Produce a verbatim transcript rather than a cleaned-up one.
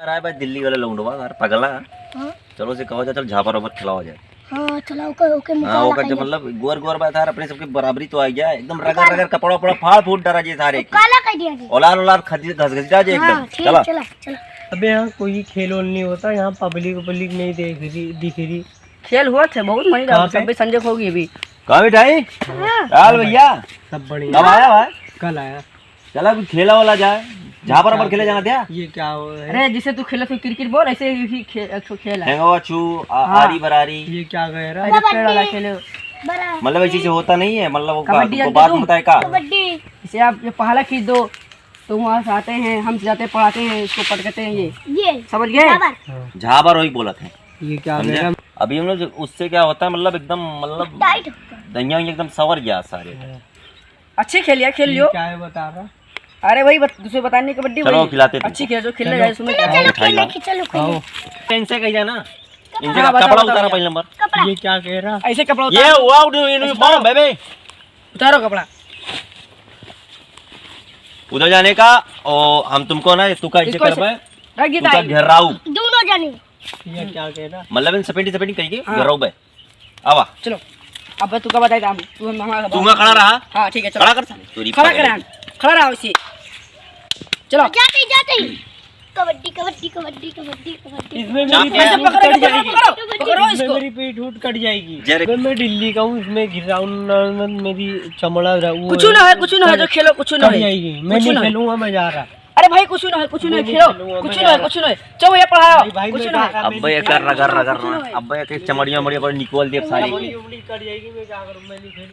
यार, आए भाई दिल्ली वाला लौंडवा यार, पगला। हाँ। चलो, उसे कहो जाए, चल झापर वापर खिलाओ जाए। हाँ, चलो, ओके, ओके, हाँ, मुकाबला ओकर जब करिए। मतलब गोर गोर बात यार, अपने सबके बराबरी तो आ गया, एकदम रगड़ मुकाबला। रगड़ कपड़ा उपड़ा फाड़ फूट डरा जे सारे के। काला कर दिया जी। औलाद औलाद खदी-, घस घस जा जे हाँ, एकदम। ठीक, चला। चला, चला। अबे यहाँ कोई खेल वेल नहीं होता, यहाँ पब्लिक वब्लिक नहीं देख रही, दिख रही। खेल हुआ थे, बहुत मजा कहाँ आया, पे? सब भी संजय होगी अभी। कहाँ मिठाई? हाँ। लाल भैया। सब बढ़िया। कब आया भाई? कल आया। चला कुछ खेला वाला जाए, झापर वापर खेले जाना था। ये क्या हो रहा है? अरे, जिसे तू खेले थे क्रिकेट बॉल, ऐसे ही खे-, एक ठो खेल है। हैंगवा छू, आ-, हाँ। आरी बरारी। ये क्या कह रहा है? अरे, पेड़ वाला कबड्डी। खेले। बड़ा। मतलब, ऐसी चीज होता नहीं है, मतलब, वो का-, कबड्डी तुमको जानते बात हो? पता है का? कबड्डी। इसे आप ये पहला खींच दो, तो वहाँ से आते हैं, हम जाते पढ़ाते हैं, इसको पटकते हैं ये। ये। समझ गए? झापर। हाँ। झापर वही बोलत है। ये क्या समझे? मेरा अभी हम लोग जो, उससे क्या होता है, मतलब, एकदम, मतलब, टाइट होता है। दहिया एकदम सवर गया सारे। हाँ। अच्छी खेलिया, खेल ये लियो। क्या है बता रहा? अरे वही बत-, दूसरे बताने कबड्डी चलो, वही। खिलाते तुमको। अच्छी खेल जो खेल चलो। ले जाए, उसमें चलो, क्या है? चलो, उठाई खेल ला। लेके चलो, खेल आओ। लेके। इनसे कही जाए ना, हाँ, इनसे बताओ, कपड़ा बताओ, उतारा बताओ। पहले नंबर। कपड़ा। ये क्या कह रहा? ऐसे कपड़ा ये उतारो। वो आउट, इन्होंने ऐसे बोला, उतारो। बेबे। उतारो कपड़ा। उधर जाने का, और हम तुमको ना, तू का ऐसे इसको ऐसे करबे? रख दे तू का ताई। घेराऊ। दोनों जने। ये क्या कह रहा? मतलब इन सपेटी सपेटी कही के हाँ। घेराऊ बे। आवा। चलो, अब तू का बताई था हम, तू हम हमारा तू वहाँ खड़ा रहा। हाँ, ठीक है, चलो। खड़ा कर साले। तू खड़ा पकड़। करा, खड़ा रहा उसे। चलो। जाते ही, जाते ही। कबड्डी, कबड्डी, कबड्डी, कबड्डी, कबड्डी। इसमें चाप मेरी पीठ ऐसे उठ पकड़ो, कट पकड़ो, जाएगी। पकड़ो, पकड़ो इसमें इसको। मेरी पीठ उठ कट जाएगी। जरे। इसमें मैं दिल्ली का हूँ, इसमें घिराऊ न, न, मेरी चमड़ा रहा, वो कुछ ना है, कुछ ना है, जो खेलो, कुछ ना कट है। जाएगी। मैं कुछ नहीं ना है। खेलूंगा, मैं जा रहा। अरे भाई, कुछ ना है, कुछ ना है, मैं नहीं खेलो, खेलूंगा, कुछ मैं ना है, जा रहा। कुछ ना है। चलो, ये पढ़ाओ, भाई, कुछ मैं ना जा है। रहा, मैं अब्बे नहीं ये कर रहा, कर रहा, कर कुछ ना रहा। है। अब्बे एक चमड़िया मड़िया पर निकल दे सारे। चमड़ी उमड़ी कट जाएगी, मैं क्या करूँ, मैं नहीं खेलूँ।